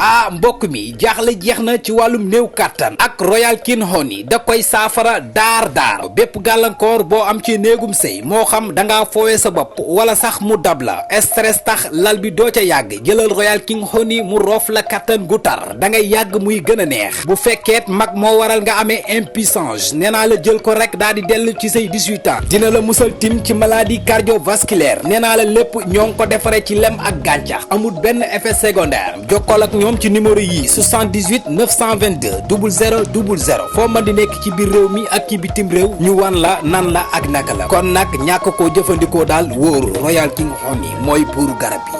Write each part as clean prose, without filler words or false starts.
mbokk mi jaaxle jeex na ci wàllum néew kàttan ak Royal King Honey da koy saafara daar bépp gàllankoor boo am ci néegum sëy moo xam da ngaa foowee sa bopp wala sax mu dab la stress tax lal bi doo ca yàgg jëlal Royal King Honey mu roof la kàttan gu tar da ngay yàgg muy gën a neex bu fekkeet mag moo waral nga amee impuissance nee naa la jël ko rek daal di dellu ci say 18 ans dina la musal tim ci maladie cardiovasculaire nee naa la lépp ñoo ngi ko defaree ci lem ak gàncax amul benn effet secondaire jokkool ak ñoom ci numéro yi 78 922 00 00 foo mën di nekk ci biir réew mi ak ci bitim réew ñu wan la nan la ak naka la kon nag ñàkk koo jëfandikoo daal wóoru Royal King Honey mooy buuru garab yi.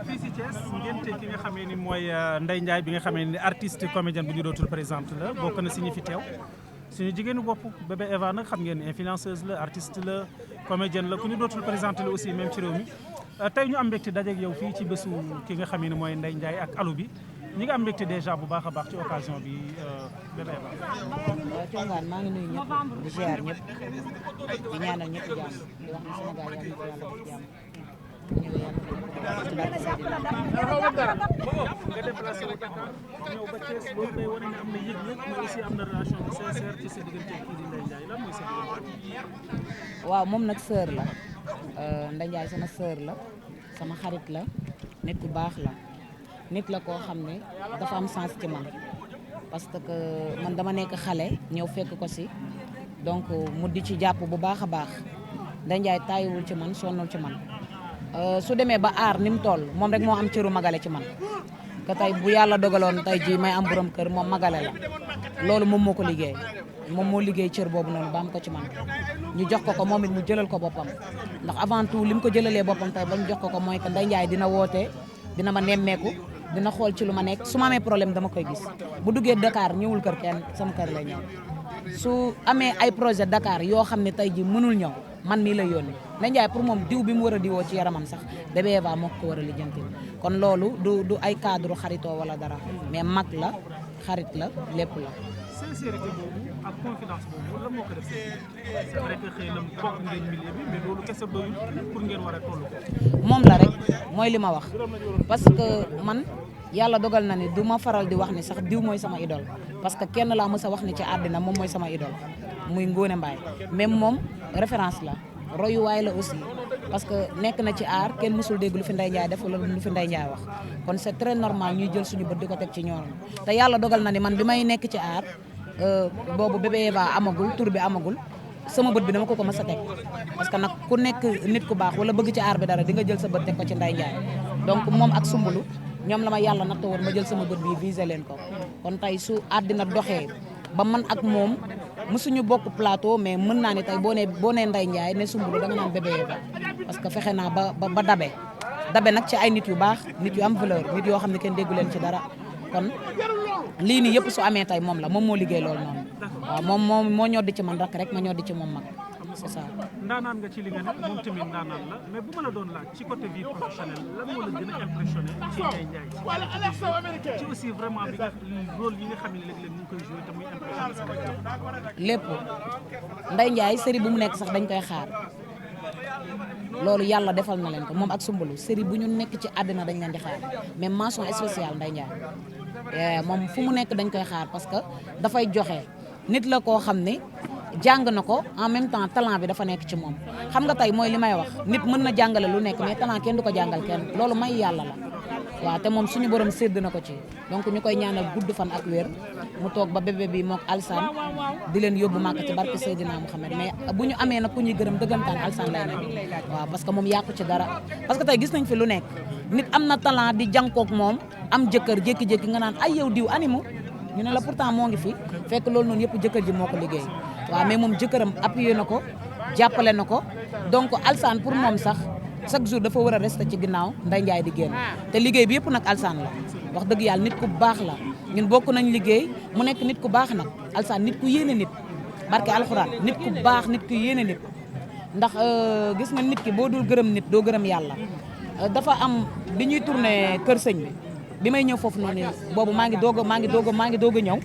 fii si Thiès ngénte ki nga xamee ni mooy Ndeye Ndiaye bi nga xamee ni artiste comédienne bu ñu dootul présente la bokk na si ñi fi teew suñu jigéenu bopp bébé Eva nag xam ngeen ni influenceuse la artiste la comédienne la ku ñu dootul présente la aussi même ci réew mi tey ñu am mbégte dajeeg yow fii ci bésu ki nga xamee ni mooy Ndeye Ndiaye ak Alou bi ñi nga am mbégte déjà bu baax a baax ci occasion bi bébé Eva. waaw Thiongaan maa ngi nuyu ñëpp di ziar ñëpp di ñaanal ñëpp jàmm di wax ni Sénégal yàlla na ko yàlla def jàmm ñëw yàlla ci barke Seydina nga déplacé wu Dakar ñëw ba Thiès loolu day wane ne am na yëg-yëg mais aussi am na relation bu sincère ci sa diggante kii di Ndeye Ndiaye lan mooy sa diggante. waaw moom nag sœur la Ndeye Ndiaye sama sœur la sama xarit la nit ku baax la nit la koo xam ne dafa am sens ci man parce que man dama nekk xale ñëw fekk ko si donc mu di ci jàpp bu baax a baax Ndeye Ndiaye tàyyiwul ci man sonnul ci man su demee ba aar ni mu toll moom rek moo am cëru magale ci man que tey bu yàlla dogaloon tey ji may am borom kër moom magale la loolu moom moo ko liggéey moom moo liggéey cër boobu noonu ba am ko ci man ñu jox ko moom it mu jëlal ko boppam ndax avant tout li mu ko jëlalee boppam tey ba ñu jox ko mooy que Ndeye Ndiaye dina woote dina ma nemmeeku dina xool ci lu ma nekk su ma amee problème dama koy gis bu duggee Dakar ñëwul kër kenn sama kër lay ñëw su amee ay projet Dakar yoo xam ne tey ji mënul ñëw man mii lay yónnee Ndeye Ndiaye pour moom diw bi mu war a diwoo ci yaramam sax bébé Eva moo ko war a lijjanti kon loolu du ay cadre xaritoo wala dara mais mag la xarit la lépp la. sincérité boobu ak confidence boobu lan moo ko def c'est vrai que xëy na bokk ngeen milieu bi mais loolu kese doyul pour ngeen war a toll ko. moom la rek mooy li ma wax parce que man yàlla dogal na ni du ma faral di wax ni sax diw mooy sama idole parce que kenn laa mës a wax ni ci àddina moom mooy sama idole muy Ngone Mbaye même moom référence la royuwaay la aussi parce que nekk na ci aar kenn mësul dégg lu fi Ndeye Ndiaye def wala lu fi Ndeye Ndiaye wax kon c'est très normal ñuy jël suñu bët di ko teg ci ñoom te yàlla dogal na ni man bi may nekk ci aar boobu bébé Eva amagul tur bi amagul sama bët bi dama ko mës a teg parce que nag ku nekk nit ku baax wala bëgg ci aar bi dara di nga jël sa bët teg ko ci Ndeye Ndiaye donc moom ak Sumbulu ñoom la ma yàlla natt woon ma jël sama bët bi visé leen ko kon tey su àddina doxee ba man ak moom mësuñu bokk plateau mais mën naa ne tey boo nee Ndeye Ndiaye ne Sumbulu da nga naan bébé Eva parce que fexe naa ba dabe nag ci ay nit yu baax nit yu am valeur nit yoo xam ne kenn déggu leen ci dara kon lii nii yëpp su amee tey moom la moom moo liggéey loolu noonu waaw moom moo ñoddi ci man rakk rek ma ñoddi ci moom mag c'est ça. ndaanaan nga ci li nga ne moom tamit ndaanaan la mais bu ma la doon laaj ci côté vie professionnelle lan moo la gën a impressionné ci Ndeye Ndiaye ci aussi vraiment bi nga rôle yi nga xam ne léeg-léeg ñu ngi koy joué te muy impressionné sama lépp Ndeye Ndiaye série bu mu nekk sax dañ koy xaar loolu yàlla defal na leen ko moom ak Sumbulu série bu ñu nekk ci àddina dañ leen di xaar mais mention spéciale Ndeye Ndiaye moom fu mu nekk dañ koy xaar parce que dafay joxe nit la koo xam ne jàng na ko en même temps talent bi dafa nekk ci moom xam nga tey mooy li may wax nit mën na jàngale lu nekk mais talent kenn du ko jàngal kenn loolu may yàlla la waaw te moom suñu borom sédd na ko ci donc ñu koy ñaanal gudd fan ak wér mu toog ba bébé bi mook Alsaan di leen yóbbu màkk ci barke Seydina Mouhamed mais bu ñu amee nag ku ñuy gërëm dëggantaan Alsaan lay nekk waaw parce que moom yàqu ci dara parce que tey gis nañ fi lu nekk nit am na talent di jànkook moom am jëkkër jékki-jékki nga naan ay yow diw animu ñu ne la pourtant moo ngi fi fekk loolu noonu yëpp jëkkër ji moo ko liggéey waaw mais moom jëkkëram appuyé na ko jàppale na ko donc Alsaan pour moom sax chaque jour dafa war a rester ci ginnaaw Ndeye Ndiaye di génn te liggéey bi yëpp nag Alsaan la wax dëgg yàlla nit ku baax la ñun bokk nañ liggéey mu nekk nit ku baax nag Alsaan nit ku yéene nit barke alxuraan nit ku baax nit ku yéene nit ndax gis nga nit ki boo dul gërëm nit doo gërëm yàlla dafa am bi ñuy tourné kër sëñ bi may ñëw foofu noonu boobu maa ngi doog a ñëw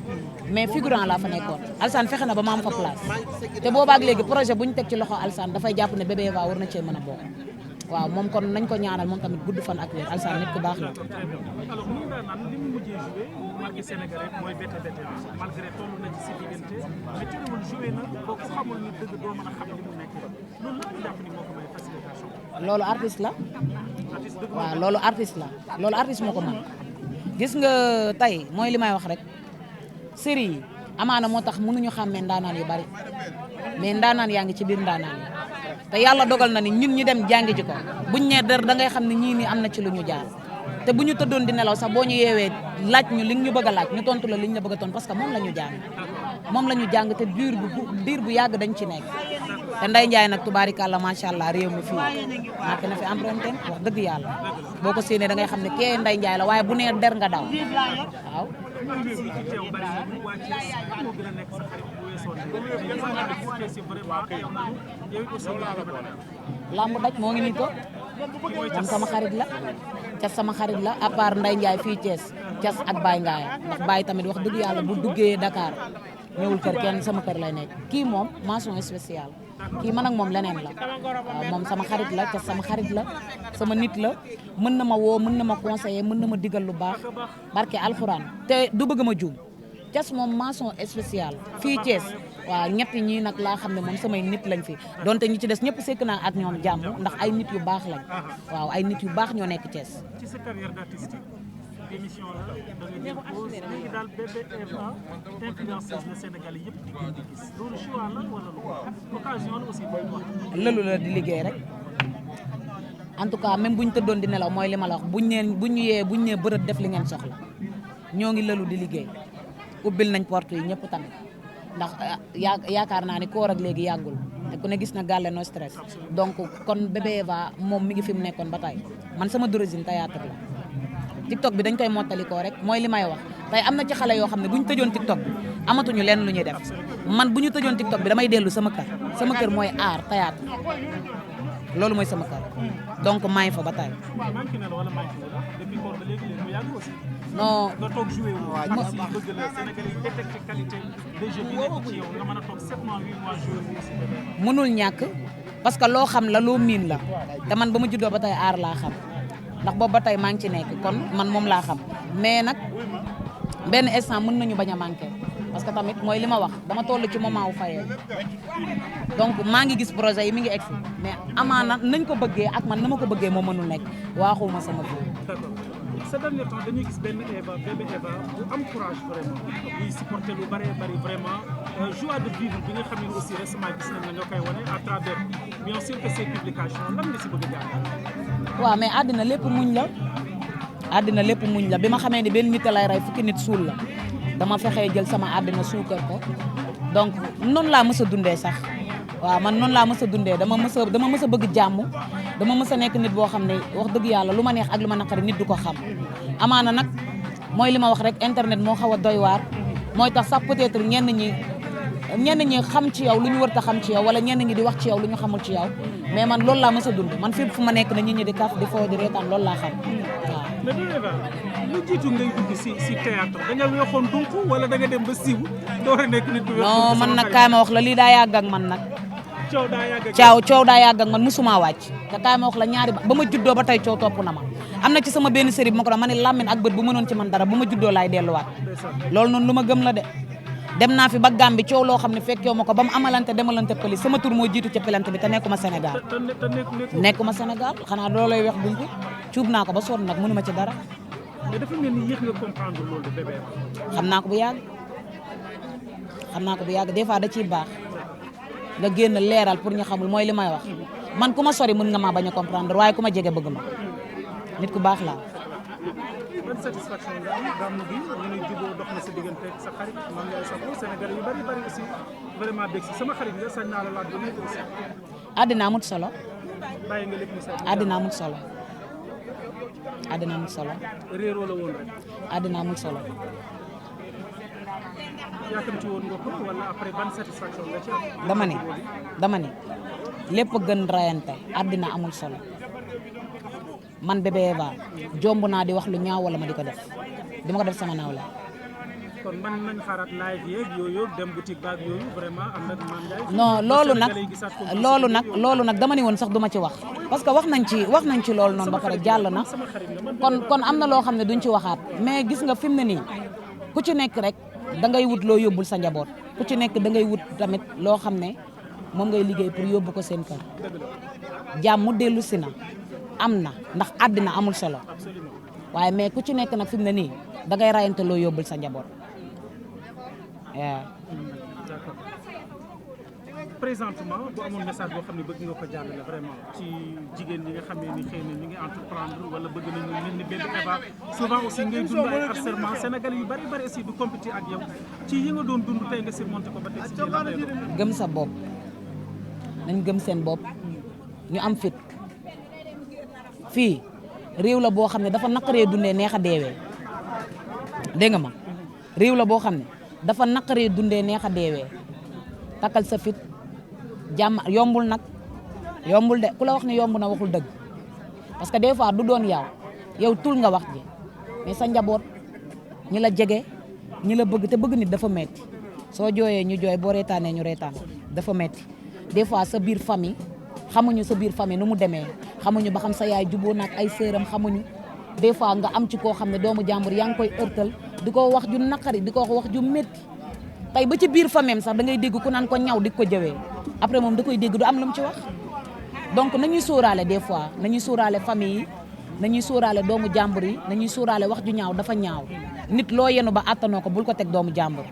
mais figurant laa fa nekkoon Alsaan fexe na ba ma am fa place te boobaak léegi projet bu ñu teg ci loxo Alsaan dafay jàpp ne bébé Eva war na cee mën a bokk waaw moom kon nañ ko ñaanal moom tamit gudd fan ak wér Alassane nit ku baax la. alors mu ngi naan li mu mujjee joué marqué Sénégalais mooy bette malgré toll na ci si diggante mais terewul joué na boo ko xamul ni dëgg doo mën a xam li mu nekk loolu la jàpp ni moo ko may facilitation. loolu artiste la waaw loolu artiste la loolu artiste moo ko mën gis nga tey mooy li may wax rek série yi amaana moo tax mënuñu xàmmee ndaanaan yu bari mais ndaanaan yaa ngi ci biir ndaanaan yi te yàlla dogal na ni ñun ñi dem jàngi ji ko buñ nee dër da ngay xam ne ñii nii am na ci lu ñu jaar te bu ñu tëddoon di nelaw sax boo ñu yeewee laaj ñu li ñu bëgg a laaj ñu tontu la li ñu la bëgg a tontu parce que moom la ñu jàng te diir bu yàgg dañ ci nekk te Ndeye Ndiaye nag tubaarikàlla macha allah réew mi fii marqué na fi empreinte wax dëgg yàlla boo ko séenee da ngay xam ne kee Ndeye Ndiaye la waaye bu nee der nga daw waaw. lamb daj moo ngi nii toog moom sama xarit la cas sama xarit la à part Ndeye Ndiaye fii Thiès cas ak Baye Ngaye ndax Baye tamit wax dëgg yàlla bu duggee Dakar ñëwul kër kenn sama kër lay nekk kii moom mention spéciale kii man ak moom leneen la waaw moom sama xarit la cas sama xarit la sama nit la mën na ma woo mën na ma conseiller mën na ma digal lu baax barke alxuraan te du bëgg ma juum cas moom mention spéciale fii Thiès waaw ñett ñii nag laa xam ne moom samay nit lañ fi donte ñi ci des ñëpp sekk naa ak ñoom jàmm ndax ay nit yu baax lañ waaw ay nit yu baax ñoo nekk Thiès. ci sa carrière d'artiste émission la da nga jël pause léegi daal bébé Eva influenceuse la Sénégalais yëpp di gën di gis loolu choix la wala lu occasion la aussi booy wax. lëlu la di liggéey rek en tout cas même bu ñu tëddoon di nelaw mooy li ma la wax buñ nee bërët def li ngeen soxla ñoo ngi lëlu di liggéey ubbil nañ porte yi ñëpp tamit. ndax yaakaar naa ni koor ak léegi yàggul te ku ne gis na gàlle no stress donc kon bébé Eva moom mi ngi fi mu nekkoon ba tey man sama d'origine théâtre la TikTok bi dañ koy mottalikoo rek mooy li may wax tey am na ci xale yoo xam ne bu ñu tëjoon TikTok bi amatuñu leen lu ñuy def man bu ñu tëjoon TikTok bi damay dellu sama kër mooy art théâtre loolu mooy sama kër donc maa ngi fa ba tey. non nga toog joué wu aussi bëgg la Sénégalais yi détecté qualité de jeu bi nekk ci yow nga mën a toog 7 mois 8 mois joué wu aussi. mënul ñàkk parce que loo xam la loo miin la te man ba ma juddoo ba tey aar laa xam ndax boobu ba tey maa ngi ci nekk kon man moom laa xam mais nag benn instant mën nañu bañ a manqué parce que tamit mooy li ma wax dama toll ci moment wu fayee donc maa ngi gis projet yi mi ngi egg mais amaana nañ ko bëggee ak man na ma ko bëggee moo mënul nekk waaxuma sama bopp. Ces derniers temps dañuy gis benn Eva bébé Eva bu am courage vraiment buy supporter lu bari vraiment joie de vivre bi nga xam ne aussi récemment gis nañ nga koy wane à travers bien sûr que ces publications lan nga si bëgg a jaar. waaw mais àddina lépp muñ la bi ma xamee ni benn nit lay rey fukki nit suul la dama fexee jël sama àddina suukar ko donc noonu laa mës a dundee sax waaw man noonu laa mës a dundee dama mës a bëgg jàmm dama mës a nekk nit boo xam ne wax dëgg yàlla lu ma neex ak lu ma naqari nit du ko xam amaana nag mooy li ma wax rek internet moo xaw a doy waar mooy tax sax peut-être ñenn ñi xam ci yow lu ñu war a xam ci yow wala ñenn ñi di wax ci yow lu ñu xamul ci yow mais man loolu laa mës a dund man fépp fu ma nekk na nit ñi di kaf di foo di reetaan loolu laa xam waaw. mais du Eva lu jiitu ngay dugg si théâtre da nga weexoon donc wala da nga dem ba siiw door a nekk nit ku weex. non man nag kaay ma wax la lii daa yàgg ak man nag. coow daa yàgg ak man musuma wàcc te kaay ma wax la ñaari ba ma juddoo ba tey coow topp na ma am na ci sama benn série bi ma ko doon ma ne làmmiñ ak bët bu mënoon ci man dara bu ma juddoo laay delluwaat loolu noonu lu ma gëm la de dem naa fi ba Gàmbi coow loo xam ne fekkew ma ko ba mu amalante demalante pëli sama tur moo jiitu ca pelante bi te nekkuma Sénégal xanaa loolu lay wax bunku cuub naa ko ba sonn nag mënuma ci dara mais dafa mel ni yéex nga comprendre loolu de bébé xam naa ko bu yàgg des fois da ciy baax nga génn leeral pour ñu xamul mooy li may wax man ku ma sori mën nga maa bañ a comprendre waaye ku ma jege bëgg ma nit ku baax laa. ban satisfaction nga am gàmmu gi ñu ngi jubóo dox na sa diggante ak sa xarit man ngay sa ko Sénégal yu bari aussi vraiment bég si sama xarit nga sañ naa la laaj ba nekk aussi. àddina amut solo. bàyyi nga lépp mu sa àddina amut solo. réeroo la woon rek. àddina amut solo. yaakamti woon nga ko wala après ban satisfaction nga ci am. dama ni lépp gën rayante àddina amul solo man bébé Eva jomb naa di wax lu ñaaw wala ma di ko def sama nawle kon mën nañ xaaraat live yeeg yooyu dem boutique baag yooyu vraiment am na Mame Ndiaye. non loolu nag dama ne woon sax duma ci wax parce que wax nañ ci loolu noonu ba pare jàll na kon am na loo xam ne duñ ci waxaat mais gis nga fi mu ne nii ku ci nekk rek da ngay wut loo yóbbul sa njaboot ku ci nekk da ngay wut tamit loo xam ne moom ngay liggéey pour yóbbu ko seen kër jàmm dellu si na am na ndax àddina amul solo waaye mais ku ci nekk nag fi mu ne nii da ngay rayante loo yóbbul sa njaboot waaw. d'accord présentement bu amoon message boo xam ne bëgg nga ko jàllale vraiment ci jigéen ñi nga xam ne ni xëy na ñu ngi entreprendre wala bëgg nañu mel ni Bébé Eva souvent aussi ngay dund ay harcèlement Sénégal yu bari aussi du compétir ak yow ci yi nga doon dund tey nga surmonté ko ba teg si biir gëm sa bopp nañ gëm seen bopp ñu am fit fii réew la boo xam ne dafa naqaree dundee neex a deewee dégg nga ma réew la boo xam ne dafa naqaree dundee neex a deewee takkal sa fit jàmm yombul nag yombul de ku la wax ne yomb na waxul dëgg parce que des fois du doon yow tul nga wax ji mais sa njaboot ñi la jege ñi la bëgg te bëgg nit dafa metti soo jooyee ñu jooy boo reetaanee ñu reetaan dafa metti des fois sa biir famille xamuñu sa biir famille nu mu demee xamuñu ba xam sa yaay juboo naag ay sëram xamuñu des fois nga am ci koo xam ne doomu jàmbur yaa ngi koy ërtal di ko wax ju naqari di ko wax ju métti tey ba ci biir famille sax da ngay dégg ku naan ko ñaw di ko jëwee après moom da koy dégg du am lu mu ci wax donc nañuy sóoraale des fois nañuy sóoraale famille yi nañuy sóoraale doomu jàmbur yi nañuy sóoraale wax ju ñaaw dafa ñaaw nit loo yenu ba àttanoo ko bul ko teg doomu jàmbur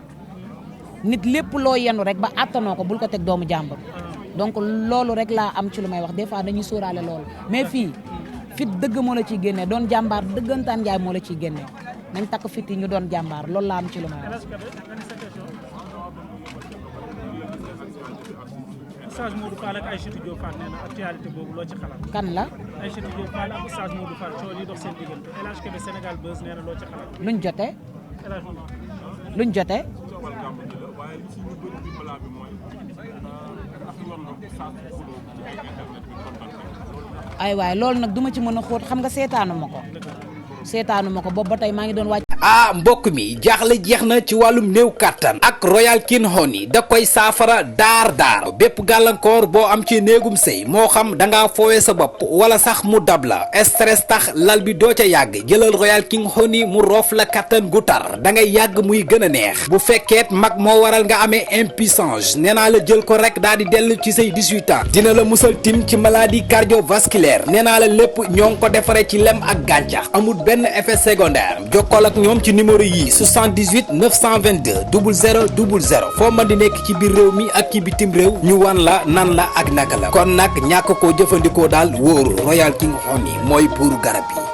nit lépp loo yenu rek ba àttanoo ko bul ko teg doomu jàmbur donc loolu rek laa am ci lu may wax des fois dañuy sóoraale loolu mais fii fit dëgg moo la ciy génnee doon jàmbaar dëggantaan Njaay moo la ciy génnee nañ takk fit yi ñu doon jàmbaar loolu laa am ci lu may wax. Oustaz Modou Fall ak Aïssatou Diop Fall nee na actualité boobu loo ci xalaat. kan la. Aïssatou Diop Fall ak Oustaz Modou Fall coow li dox seen diggante El Hadj Kébé Sénégal Buzz nee na loo ci xalaat. luñ jotee. El Hadj luñ jotee. ay waay loolu nag duma ci mën a xóot xam nga seetaanu ma ko boobu ba tey maa ngi doon wàcc. ah mbokk mi jaaxle jeex na ci wàllum néew kàttan ak Royal King Honey da koy saafara daar bépp gàllankoor boo am ci néegum sëy moo xam da ngaa foowee sa bopp wala sax mu dab la stress tax lal bi doo ca yàgg jëlal Royal King Honey mu roof la kàttan gu tar da ngay yàgg muy gën a neex bu fekkeet mag moo waral nga amee impuissance nee naa la jël ko rek daal di dellu ci say 18 ans dina la musal tim ci maladie cardiovasculaire nee naa la lépp ñoo ngi ko defaree ci lem ak gàncax amul benn effet secondaire jokkool ak ñoom ci numéro yi 78 922 00 00 foo mën di nekk ci biir réew mi ak ci bitim réew ñu wan la nan la ak naka la kon nag ñàkk koo jëfandikoo daal wóoru Royal King Honey mooy buuru garab yi